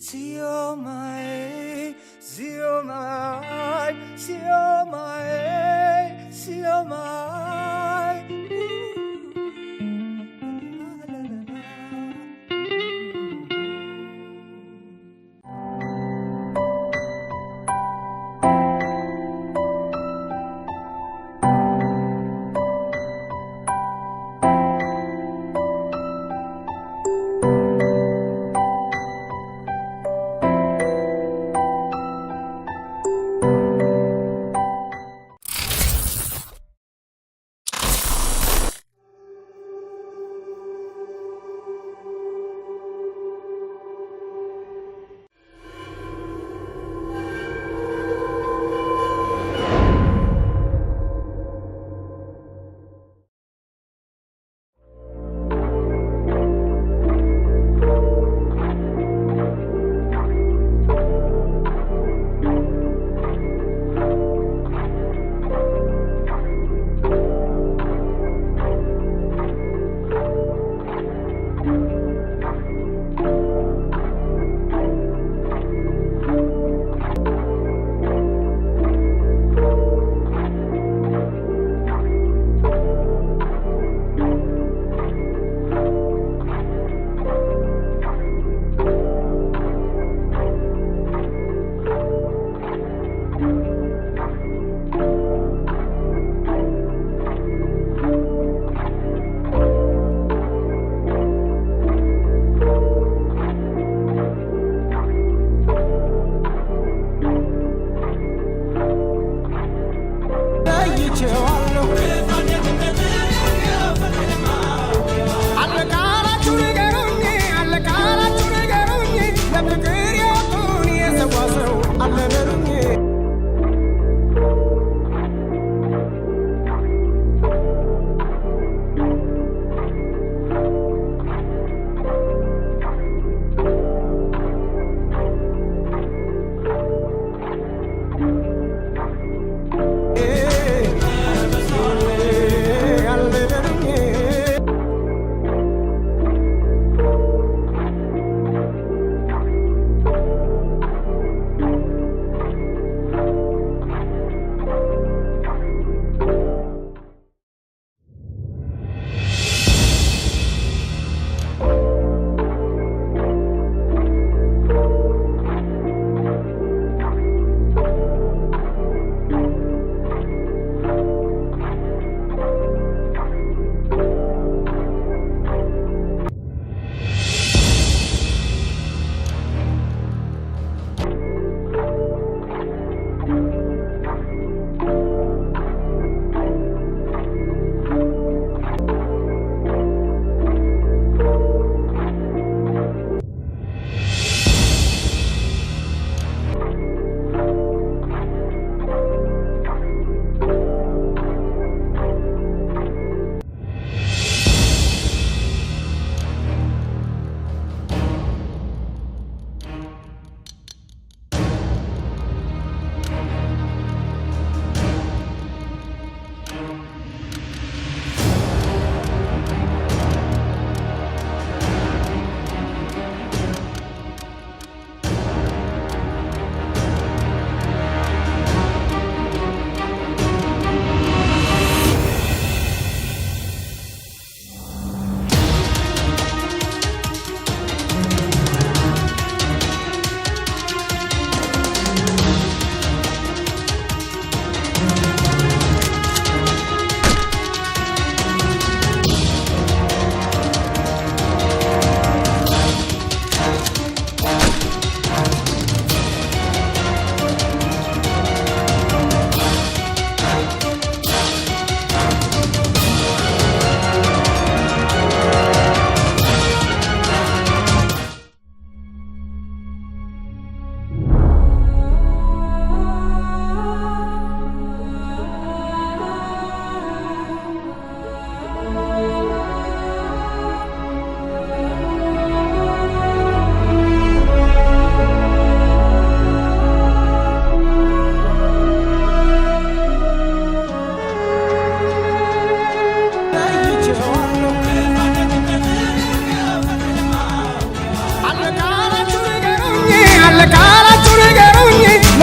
Siomai, siomai, siomai, siomai.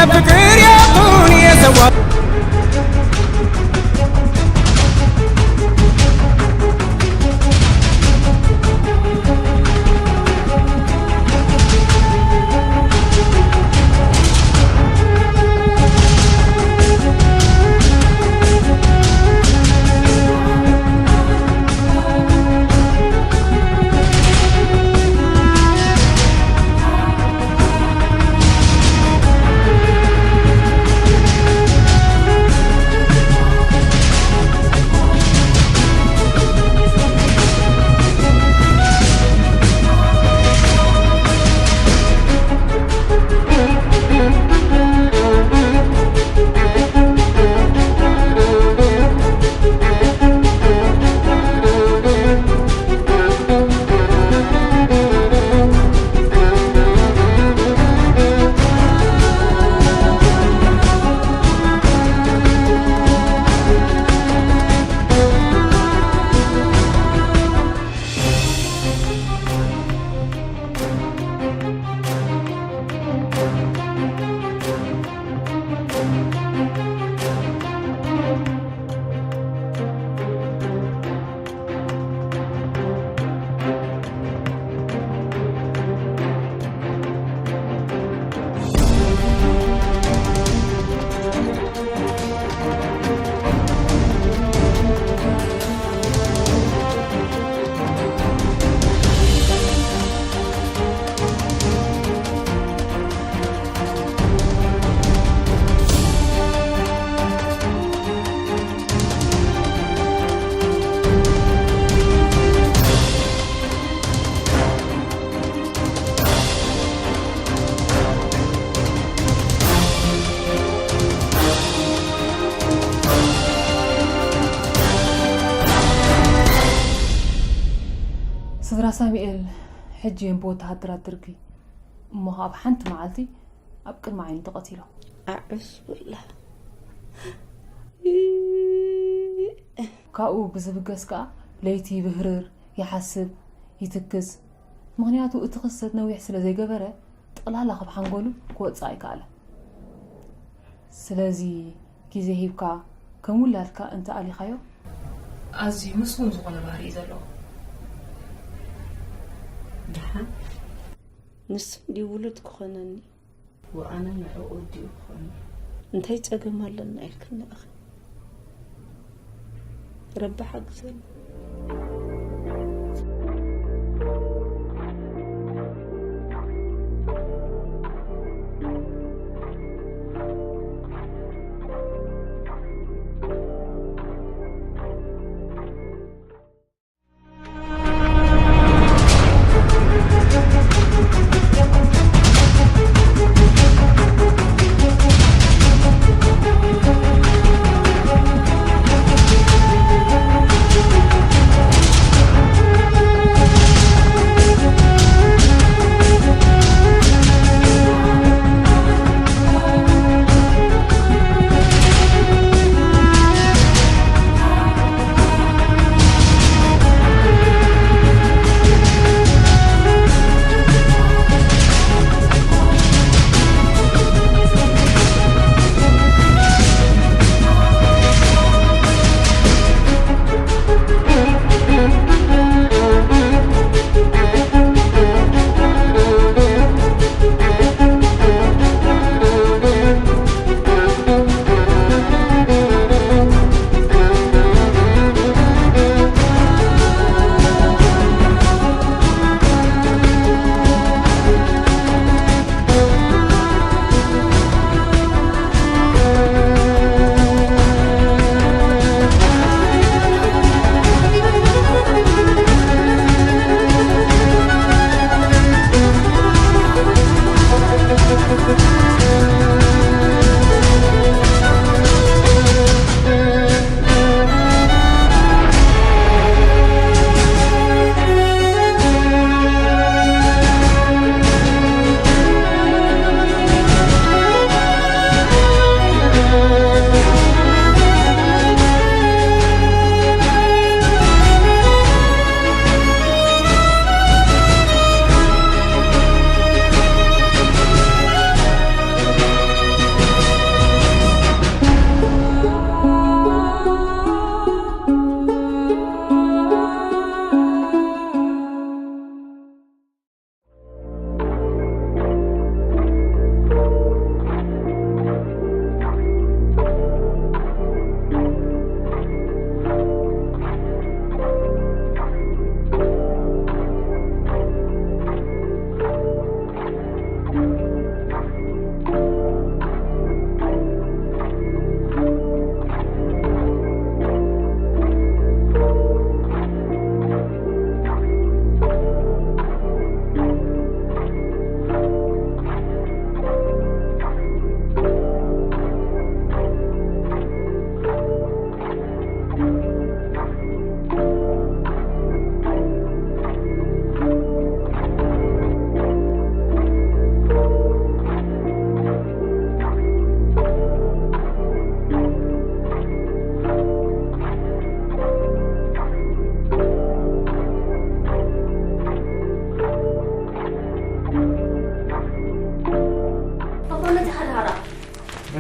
ፍቅር ያጡን የሰዋ ስድራ ሳሚኤል፣ ሕጂ እዮም ብወተሃደራት ደርጊ እሞ ኣብ ሓንቲ መዓልቲ ኣብ ቅድሚ ዓይኑ ተቐቲሎም። ኣዕስ ብላ። ካብኡ ብዝብገስ ከኣ ለይቲ ይብህርር፣ ይሓስብ፣ ይትክዝ። ምኽንያቱ እቲ ክስተት ነዊሕ ስለ ዘይገበረ ጠቕላላ ካብ ሓንጎሉ ክወጽእ ኣይከኣለን። ስለዚ ግዜ ሂብካ ከም ውላድካ እንተ ኣሊኻዮ። ኣዝዩ ምስጉን ዝኾነ ባህሪ እዩ ዘለዎ። ደሓን ንሱ እንዲ ውሉድ ክኾነኒ። ወኣነ ንዕኡ እንዲኡ ክኾን። እንታይ ጸገም ኣለና ኢልክኒ ኢኺ? ረቢ ሓግዘኒ።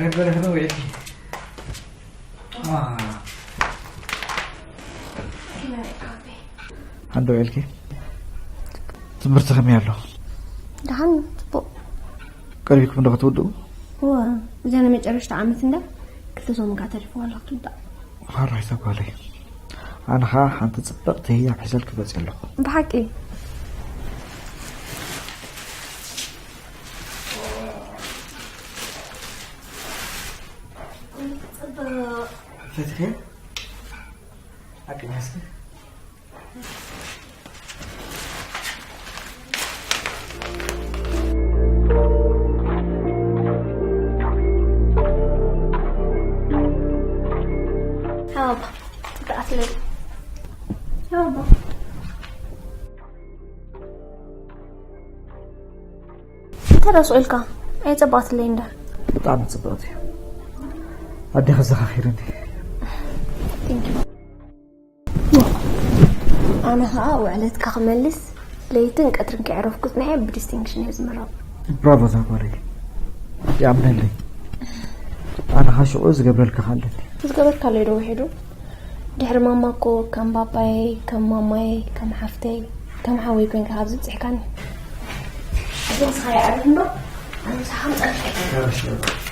ረበረ ነው ኤልኪ። ኣንዶ ኤልኪ፣ ትምህርቲ ከመይ ኣሎ? ደሓን፣ ጽቡቕ። ቀሪብኩም ዶ ክትውድኡ? እወ፣ እዛ ናይ መጨረሽታ ዓመት እንዳ ክልተ ሰሙን ከኣ ተሪፍዋ ኣላ ክትውዳእ። ሓራይ ሰጓለይ። ኣነ ኸኣ ሓንቲ ጽብቕቲ ህያብ ሒዘልኪ መጽእ ኣለኹ። ብሓቂ? ጽብቕ። ፈትሕያ? ሓቂ መስል? ሃባ፣ ትኣትለይ። ሃባ። እንታይ ደኣ ስቕ ኢልካ? ኣይጸበቐትለይ እንዳ። ብጣዕሚ ጽብቕቲ። ኣዴኺ ዘኻኺርኒ። Thank you። ኣነ ኸኣ ውዕለትካ ክመልስ ለይትን ቀትርን ከየዕረፍኩ ጽኒሐ ብዲስቲንክሽን እየ ዝምረቕ። ብራቮ እዛ ጓለይ። ይኣምነለይ። ኣነ ኸኣ ሽዑ ዝገብረልካ ከ ኣለኒ። ዝገበርካለይ ዶ ውሒዱ? ድሕሪ ማማ እኮ ከም ባባየይ፣ ከም ማማየይ፣ ከም ሓፍተይ፣ ከም ሓወይ ኮይንካ ካብ ዝበጽሕካኒ። ግን ንስኻ ይኣርፍ እምበር፣ ኣነ ምሳኻ ምጸንሐ።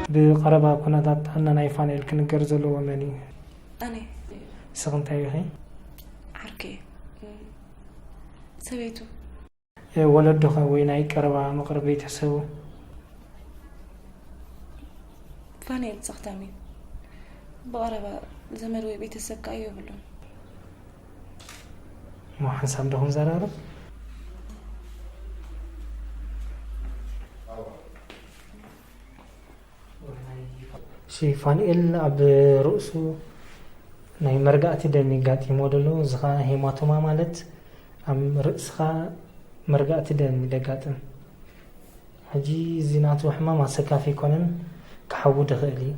ብቐረባ ኩነታት ጥዕና ናይ ፋንኤል ክንገር ዘለዎ መን እዩ? ኣነ። ንስኺ እንታይ ኢኺ? ዓርከይ። ሰበይቱ። ወለዶኸ ወይ ናይ ቀረባ መቕረብ ቤተሰቡ? ፋንኤል ጸኽታም እዩ። ብቐረባ ዘመድ ወይ ቤተሰብ ከኣ የብሉን። እሞ ሓንሳብ ዶ ክንዘራረብ? እሺ፣ ፋንኤል ኣብ ርእሱ ናይ መርጋእቲ ደም የጋጢሞ ደሎ፣ እዚ ኸኣ ሄማቶማ ማለት ኣብ ርእስኻ መርጋእቲ ደም እዩ ደጋጥም። ሕጂ እዚ ናቱ ሕማም ኣሰካፊ ኣይኮነን፣ ክሓዊ ድኽእል እዩ።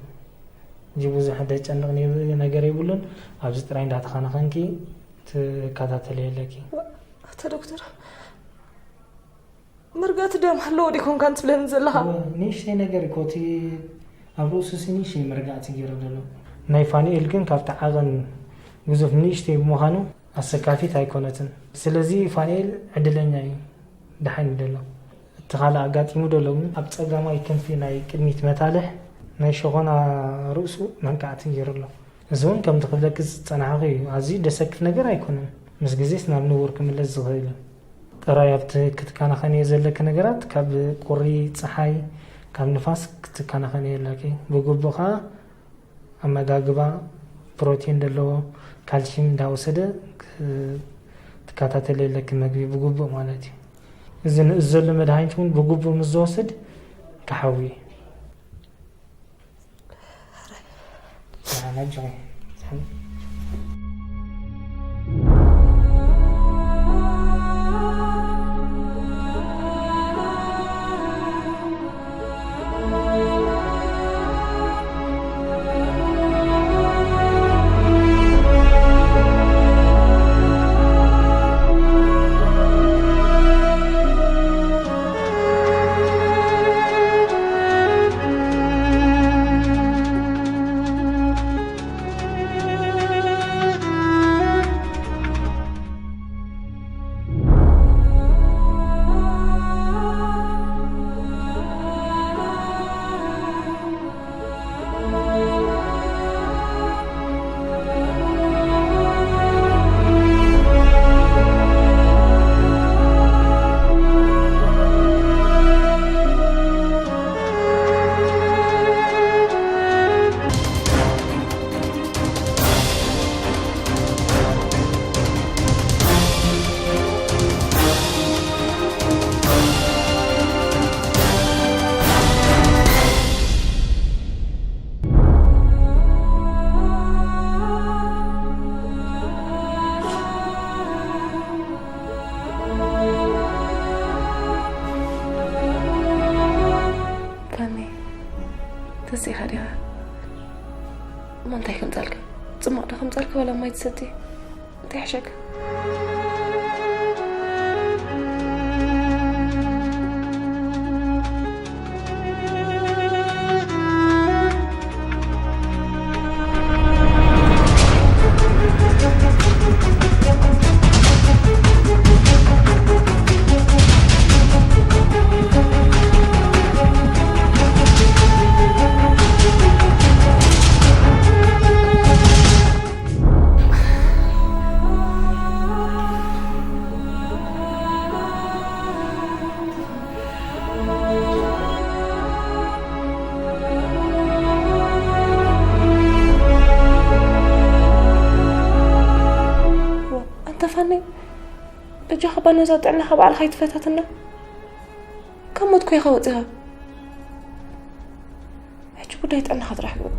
ሕጂ ብዙሕ ደጨንቕ ነ-፣ ነገር የብሉን። ኣብዚ ጥራይ እንዳተኸናኸንኪ ትከታተልዮ ኣለኪ። ኣታ ዶክተር፣ መርጋእቲ ደም ኣለዎ ዲኮን ካን ትብለኒ ዘለኻ? እወ፣ ንእሽተይ ነገር እኮ እቲ ኣብ ርእሱ ሲ ንእሽተይ መርጋእቲ ገይሩ ዘሎ። ናይ ፋንኤል ግን ካብቲ ዓቐን ግዙፍ ንእሽተይ ብምዃኑ ኣሰካፊት ኣይኮነትን። ስለዚ ፋንኤል ዕድለኛ እዩ፣ ደሓን እዩ ዘሎ። እቲ ካልእ ኣጋጢሙ ዘሎ እውን ኣብ ጸጋማይ ክንፊ ናይ ቅድሚት መታልሕ ናይ ሸኾና ርእሱ መንቃዕቲ ገይሩ ኣሎ። እዚ እውን ከምቲ ክብለኪ ዝጸናሕኹ እዩ። ኣዝዩ ደሰክፍ ነገር ኣይኮነን። ምስ ግዜስ ናብ ንቡር ክምለስ ዝኽእል እዩ። ጥራይ ኣብቲ ክትከናኸንዮ ዘለኪ ነገራት ካብ ቁሪ፣ ጸሓይ፣ ካብ ንፋስ ክትከናኸንዮ ኣለኪ። ብግቡእ ከኣ ኣመጋግባ ፕሮቲን ዘለዎ ካልሽየም እንዳወሰደ ክ-፣ ትከታተልዮ ኣለኪ፣ መግቢ ብግቡእ ማለት እዩ። እዚ ንእዝ ዘሎ መድሃኒት እውን ብግቡእ ምስ ዝወስድ ክሓዊ እዩ። ፋኒ፣ ተሲኻ ዲኻ? እሞ እንታይ ከምጻልካ? ጽማቕ ዶ ከምጻልካ ዋላ ማይ ትሰቲ? እንታይ ይሕሸካ? ኣንታ ፋኒ፣ በጃኻ እባ ነዛ ጥዕናኻ ባዕልኻ ኣይትፈታትና። ካብ ሞት እኮ ኢኻ ወጺኻ። ሕጂ ጉዳይ ጥዕናኻ ጥራሕ ግበር።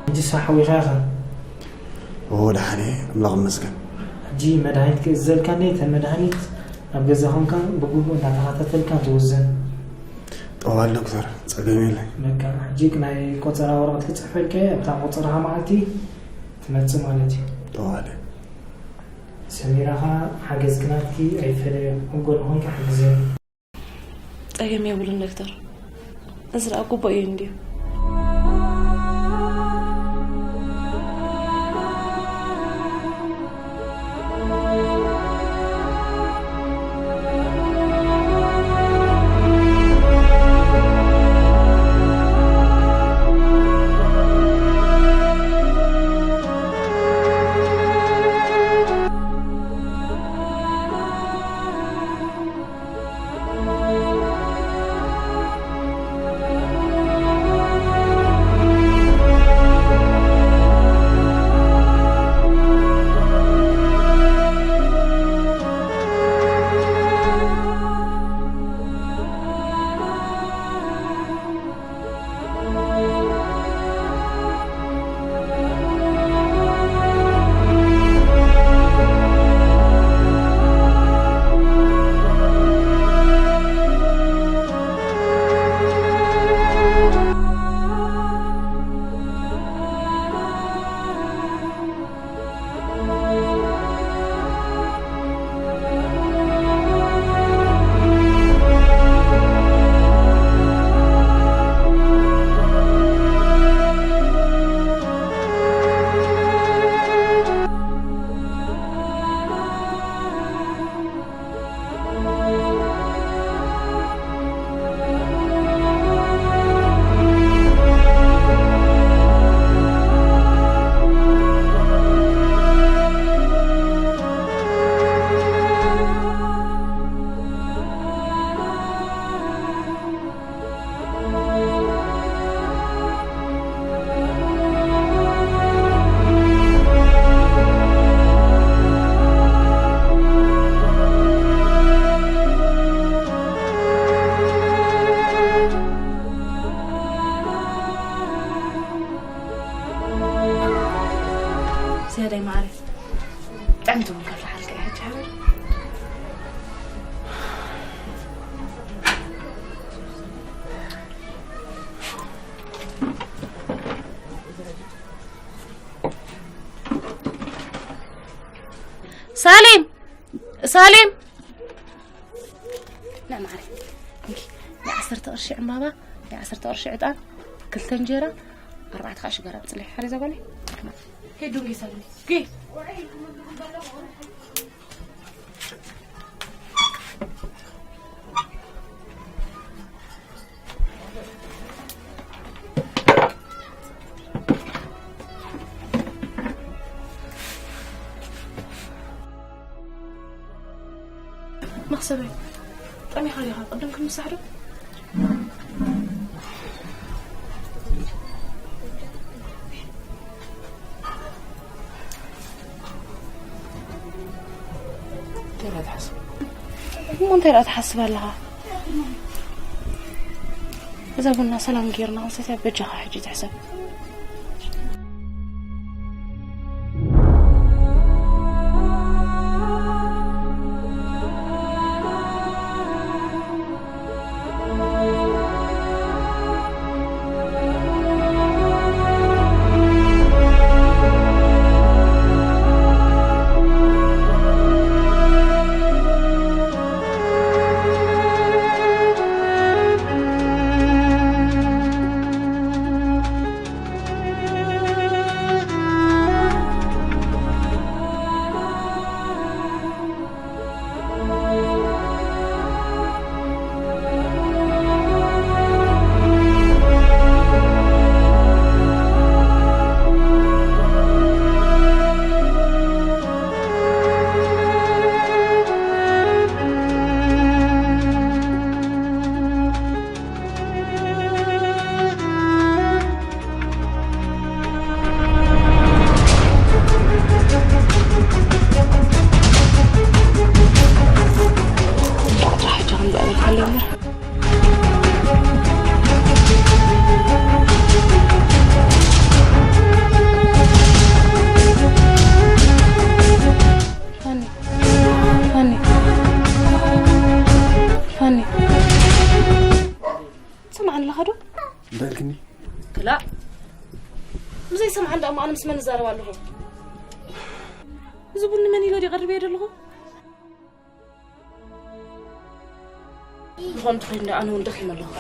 ሕጂ ሓዊኻ ኢኻ? ኦ፣ ደሓን እየ፣ ኣምላኽ ይመስገን። ሕጂ መድሃኒት ክእዘልካ እንደ፣ እተን መድሃኒት ኣብ ገዛ ኾንካ ብግቡእ እንዳተኸታተልካ ትውዝን። ጠዋል ዶክተር፣ ጸገም የለን። በቃ፣ ሕጂ ናይ ቆጸራ ወረቐት ክጽሕፈልካ እየ፣ ኣብታ ቆጸራኻ መዓልቲ ትመጽእ ማለት እዩ። ጠዋል። ሰሚራ ኸኣ ሓገዝኪ ናትኪ ኣይፈለዮ፣ ኣብ ጎኒ ኮንኪ ሓግዝዮ። ጸገም የብሉን ዶክተር። እዚ ደኣ ግቡእ እዩ እንድዩ። ዝያዳይ መዓረ። ብጣዕሚ ትውን ከፍርሓልካ እየ ሕጂ ሓቢር። ሳሊም! ሳሊም! ና ማዕረ። እንኪ፣ ናይ ዓሰርተ ቅርሺ ዕምባባ፣ ናይ ዓሰርተ ቅርሺ ዕጣን፣ ክልተ እንጀራ፣ ኣርባዕተ ከዓ ሽጋራ ብፅለይ። ሓሪዛ ጓለይ። ሄዱ እንኪ ሳሊም። እንኪ። መኽሰበይ፣ ጠሚኻ ዲኻ? ቅድም ክንምሳሕ ዶ? እንታይ ደኣ ትሓስብ? እሞ እንታይ ደኣ ትሓስብ ኣለኻ? እዛ ቡና ሰላም ጌርና ክንሰትያ በጃኻ ሕጂ ትሕሰብ። ሃኒ፣ ሃኒ፣ ሃኒ፣ ትሰምዓኒ ኣለኻ ዶ? እንታይ ኢልክኒ? ክላእ፣ ብዘይሰምዓ እንዳ እሞ ኣነ ምስ መን እዛረብ ኣለኹ? እዚ ቡን ንመን ኢለ ድየ ቀሪበዮ ዘለኹ? ዝኾነ ተኾይኑ ደኣ ኣነ እውን ደኺመ ኣለኹ።